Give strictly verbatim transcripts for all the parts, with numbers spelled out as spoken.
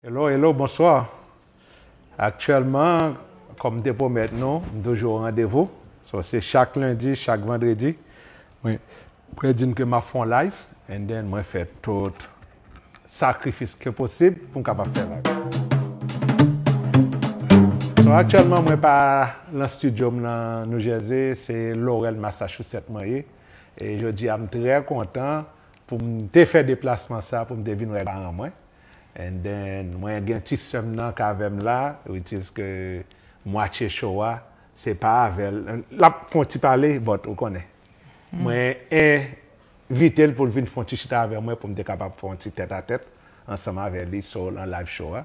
Hello, hello, bonswa. Aktyèlman, kòm m te pwomèt nou, m toujou o randevou. So, se chak lendi, chak vandredi. Mwen, mwen di n ke m ap fè yon live, and then mwen fè tout sakrifis ke posib pou m kapab fè live. So, aktyèlman, mwen pa nan estidyo m nan New Jersey, se Laurel, Massachusetts mwen ye. E jodi a, m trè kontan pou m te fè deplasman sa, pou m te vin wè paran mwen. And then, mwen gen ti sè m nan k avè m la, which is ke mwatye show a, se pa avè l. L ap fè yon ti pale, but ou konnen. Mwen envite l pou l vin fè yon ti chita avè mwen, pou m te kapab fè yon ti tèt a tèt ansanm avè li, so, nan live show a.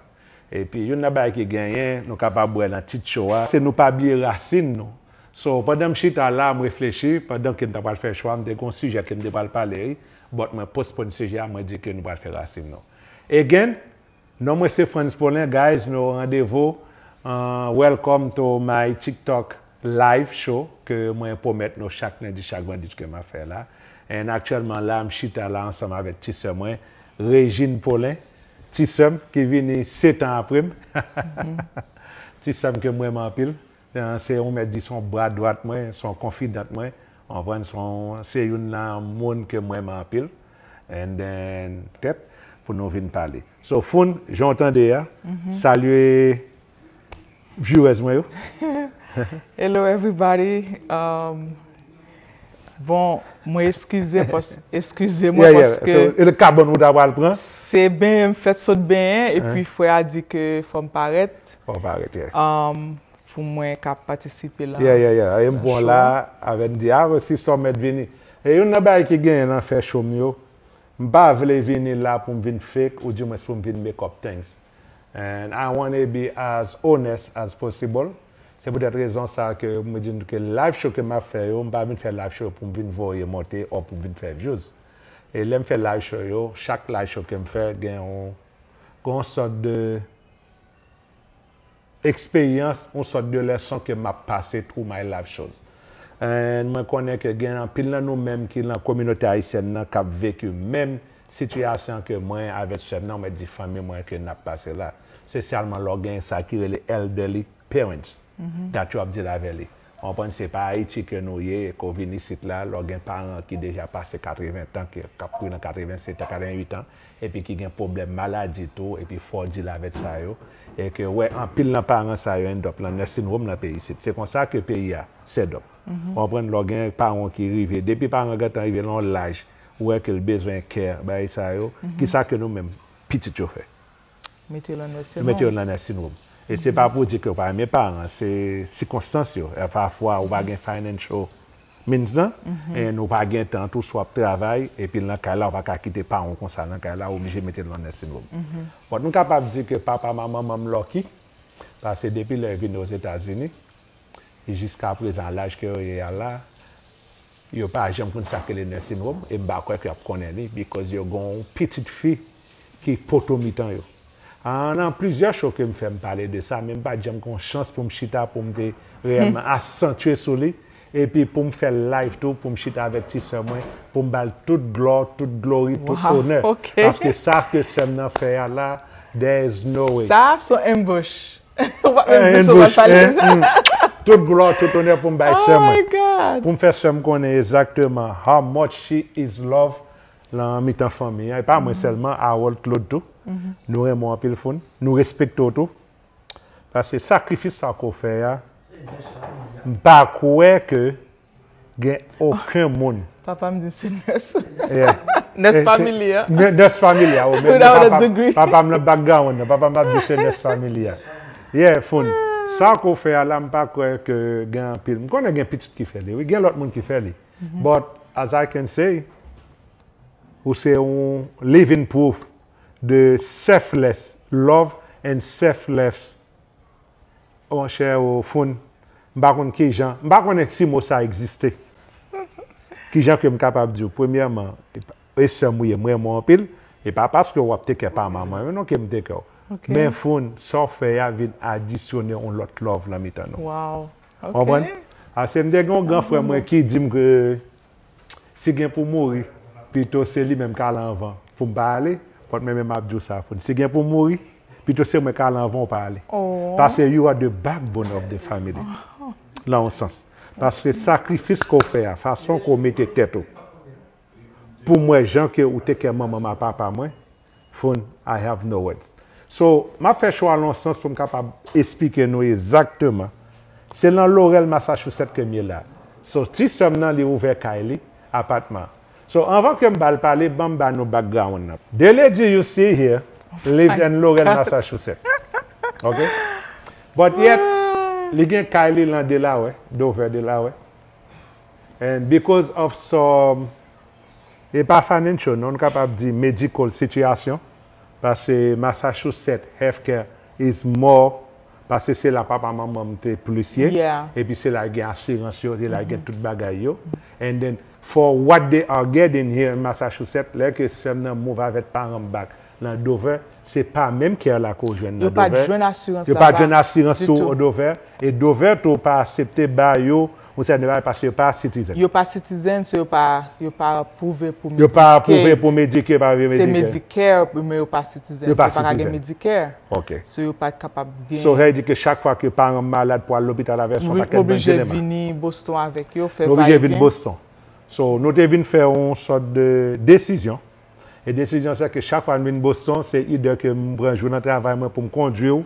Epi, youn nan bagay ki genyen, nou kapab wè nan tit show a, se nou pa bliye rasin nou. So, pandan m chita la, m reflechi, pandan ke m ta pral fè show a, m te gen yon sijè ke m te pral pale, wi. But mwen postpone sijè a, mwen di ke nou pral fè rasin nou. Again, non mwen se Frantz Paulin, guys, nou randevou. Uh, welcome to my TikTok live show ke mwen pwomèt nou chak lendi, chak vandredi ke m ap fè la. And aktyèlman la, m chita la ansanm avèk ti sè mwen, Regine Paulin, ti sè m ki vini sèt an apre m. Ti sè m ke m renmen anpil. Uh, se yon mèt di, se yon bra dwat mwen, se yon konfidant mwen. Ou konprann, se yon, se youn nan moun ke m renmen anpil. And then, tèt, pou nou vin pale. So, Foun, jan w tande a, salye viewers mwen yo. Hello everybody. Um, bon, mwen eskize, pos- eskize mwen Yeah, yeah. paske So, e le kabòn ou ta pral pran? Se benyen, m fèt sot benyen, epi frè a di ke fò m parèt. Fò w parèt, yeah. Um, pou mwen k ap patisipe la. Yeah, yeah, yeah. E m pran show la a. Avè m di, ah, si sè w mèt vini. E youn nan bagay ki genyen nan fè show m yo, m pa vle vini la pou m vin fake, ou di mwens pou m vin make up things. And I wanna be as honest as possible. Se poutèt rezon sa ke mwen di nou ke live show ke m ap fè yo, m pa vin fè live show pou m vin voye monte ou pou m vin fè views. E lè m fè live show yo, chak live show ke m fè, gen yon, gen yon sòt de eksperyans, yon sòt de lèson ke m ap pase through my live shows. And mwen konnen ke gen anpil nan nou menm ki nan kominote ayisyèn nan k ap veki menm sitiyasyon ke mwen avèk sè m nan, mwen di fanmi mwen ke n ap pase la. Espesyalman lè w gen sa ki rele elderly parents that you ap deal avè li. Ou konprann, se pa Ayiti ke nou ye, ke w vin isit la, lè w gen paran ki deja pase katreven tan, ki, k ap kouri nan katreven sèt an, katreven uit an, epi ki gen pwoblèm maladi tou, epi fò w deal avèk sa yo. E ke, wè, anpil nan paran sa yo end up nan nursing home nan peyi isit. Se konsa ke peyi a set up. Ou konprann, lè w gen paran ki rive, depi paran gentan rive nan yon laj, ou wè ke l bezwen care, bagay sa yo, kisa ke nou menm, pitit yo fè? Mete yo nan nursing Yo mete yo home. Nan nursing home. E se pa pou di ke w pa renmen paran, se sikonstans yo. E pafwa, ou pa gen financial means nan, e nou pa gen tan tou, swa w ap travay, epi l nan kay la, ou pa ka kite paran w konsa nan kay la, ou oblije mete l nan nursing home. But nou kapab di ke papa m ak manman m lucky, paske depi lè yo vini Ozetazini, e jiska prezan, laj ke yo ye a la, yo pa janm konn sa k rele nursing home, e m pa kwè ke y ap konnen li, because yo gen yon pitit fi ki poto mitan yo. An, nan plizyè show ke m fè, m pale de sa, men m pa t janm gen yon chans pou m chita, pou m te reyèlman asantye sou li, epi pou m fè l live tou, pou m chita avèk ti sè mwen, pou m ba l tout glò, tout glori, tout Wow, onè. ok. Paske sa ke sè m nan fè a la, there is no way. Sa, se yon ambush. Ou pa menm di si w pral pale de sa. Mm. Tout glwa, tout onè pou m bay sè Oh mwen. My God. Pou m fè sè m konnen egzakteman how much she is love nan mitan fanmi an. E pa mwen sèlman, Harold, Claude tou. Nou renmen w anpil, Foun. Nou respekte w tou. Paske sakrifis sa ke w fè a, m pa kwè ke gen okenn moun. Papa m di se nurse. Yeah. Nurse family an. Nurse family a, oh, men Without a papa, degree. Papa m nan background nan, papa m ap di se nurse family a. Yeah, Foun. Sa ke w fè a la, m pa kwè ke gen anpil. M konnen gen pitit ki fè li, wi, gen lòt moun ki fè li. But, as I can say, ou se yon living proof de selfless love and selfless Monchè, o Foun, m pa konn kijan, m pa konnen si mo sa egziste. Kijan ke m kapab di w? Premyèman, e sè m ou ye, m renmen w anpil. E pa paske w ap take care pa manman yo non ke m take care w. Ok. Men Foun, sa w fè a vin adisyone yon lòt love nan mitan nou. Wow. Ou konprann? Ok. Ase m te gen yon gran frè mwen ki di m ke si gen pou mouri, pito se li menm k al anvan pou m pa ale. But mwen menm m ap di w sa, Foun. Si gen pou mouri, Pito se mwen k ale anvan w pa ale. Paske you are the backbone of the family. Nan yon sans. Paske sakrifis ke w fè a, fason ke w mete tèt ou, pou mwen, jan ke ou te kè manman m a papa mwen, Foun, I have no words. So, m ap fè cho a nan yon sans pou m kapab esplike nou egzakteman. Se nan Laurel, Massachusetts ke m ye la. So, ti sè m nan, li ouvè kay li, apatman. So, anvan ke m ba l pale, ban m ba nou background nan. The lady you see here lives in Laurel, Massachusetts. Ok? But yet, li gen kay li lan Delaware, Dover, Delaware. And because of some, e pa financial, non, nou kapab di medical situation, paske Massachusetts healthcare is more, paske se la papa manman m te plis ye, epi se la gen asirans yo, se la gen tout bagay yo. And then, for what they are getting here in Massachusetts, lè ke sè m nan move avèk paran m back, nan Dover, se pa menm care la ke w jwenn nan Dover. Yo pa jwenn asirans la. Yo pa jwenn asirans tou o Dover. E Dover tou pa aksepte ba yo yon sèten bagay paske yo pa citizen. Yo pa citizen, so yo pa, yo pa apwouve pou Medicare. Yo pa apwouve pou Medicare, pa vle Medicare. Se Medicare, men yo pa citizen. Yo pa citizen. Yo pa ka gen Medicare. Ok. So yo pa kapab gen. So sa vle di ke chak fwa ke paran m malad pou al lopital avè l, se yon pakèt bann eleman. Nou oblije vini Boston avèk yo, fè vayenvyen. Nou oblije vin Boston. So nou te vin fè yon sòt de desizyon. E desizyon se ke chak fwa m vin Boston, se either ke m pran jou nan travay mwen pou m kondwi w,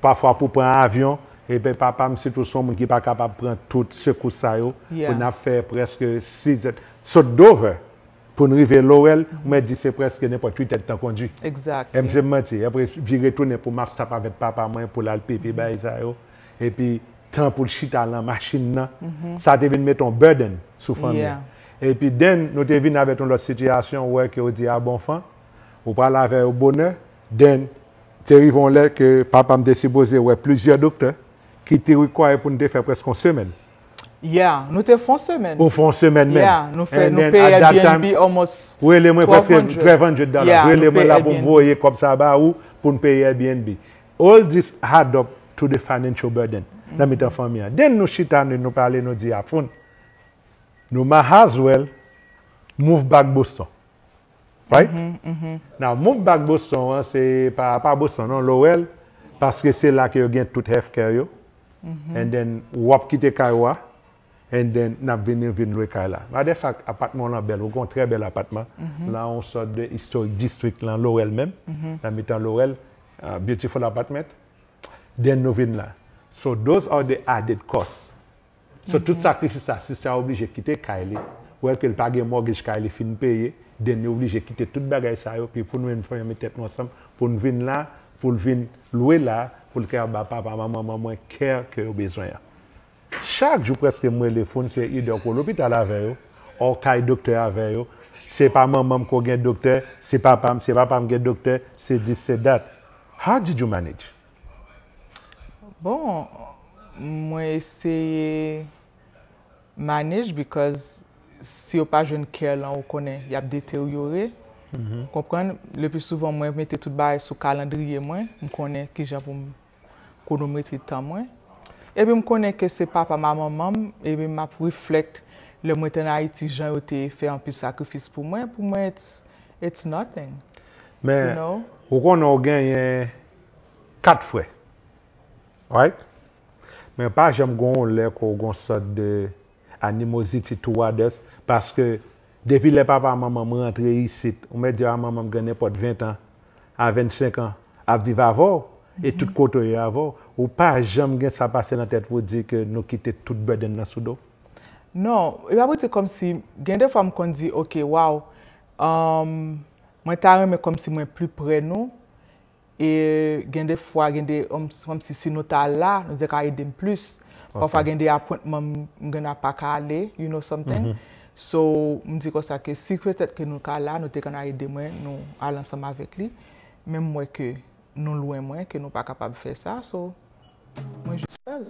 pafwa pou pran avyon, epi papa m sitou se yon moun ki pa kapab pran tout sekous sa yo, pou n ap fè prèske sis zè, sot Dover, pou n rive Laurel, mwen di se prèske nenpòt uit èdtan kondwi. Exactly. E m se m manti, apre vire tounen pou m ap stop avèk papa mwen pou l al pipi bagay sa yo. Epi tan pou l chita nan machin nan, sa te vin mete yon burden sou fanmi an. Epi then, nou te vin avèk yon lòt sitiyasyon, ou wè ke yo di, a bon, Fan, ou pral avè yo bonè, then, te rive yon lè ke papa m te sipoze wè plizyè doktè, ki te require pou n te fè prèske yon semèn. Yeah, nou te fè yon semèn. Ou fè yon semèn menm. Yeah, nou fè, nou peye Airbnb almost twelve hundred. Rele mwen prèske twelve hundred dollars. Rele mwen la pou m voye kòb sa ba ou, pou n peye Airbnb. All this add up to the financial burden nan mitan fanmi an. Then nou chita, nou, nou pale, nou di, a Foun, nou might as well move back Boston. Right? Now, move back Boston an, se pa, pa Boston, non, Laurel, paske se la ke yo gen tout healthcare yo. And then, w ap kite kay ou a, and then, n ap vin, vin lwe kay la. Matter of fact, apatman w lan bèl, ou gen yon trè bèl apatman. Lan yon sòt de historic district, lan Laurel menm, nan mitan Laurel, uh, beautiful apartment. Then nou vin la. So, those are the added costs. So, tout sakrifis sa, sister a oblije kite kay li. Wè ke l pa gen mortgage kay li fin peye. Then li oblije kite tout bagay sa yo. Pi pou nou menm fanmi tèt nou ansanm. Pou n vin la, pou l vin lwe la, pou l ka ba papa, manman, manman mwen care ke yo bezwen an. Chak jou prèske m rele Foun, se either pou lopital avè yo, or kay doktè avè yo. Se pa manman m ko gen doktè, se papa m, se papa m gen doktè, se this, se that. How did you manage? Bon, mwen eseye manage because si yo pa jwenn care lan, ou konnen, y ap deteryore. Konprann? Le pli souvan, mwen mete tout bagay sou kalandriye mwen. M konnen kijan pou m konometri tan mwen. Epi m konnen ke se papa m a manman m, epi m ap reflect lè mwen te ann Ayiti, jan yo te fè anpil sakrifis pou mwen. Pou mwen, it's, it's nothing. Men, ou konnen w genyen kat frè. Right? Men pa janm gen yon lè ke w gen yon sòt de animosity toward us, paske depi lè papa manman m rantre isit, ou mèt di a manman m gen nenpòt ven tan, a vennsenk an, ap viv avè w, e tout kote w ye avè w, ou pa janm gen sa pase nan tèt ou di ke nou kite tout burden nan sou do w? Non, e pa pou di kòmsi, gen de fwa m konn di, ok, waw, um, mwen ta renmen kòmsi mwen pli prè nou, E gen de fwa, gen de, um, kòmsi si nou ta la, nou te ka ede m plis. Pafwa gen de apwentman m, m gen a pa ka ale, you know something. So, m di konsa ke si petèt ke nou ka la, nou te konn a ede mwen, nou al ansanm avèk li. Men m wè ke nou lwen mwen, ke nou pa kapab fè sa, so, mwen jis sèl.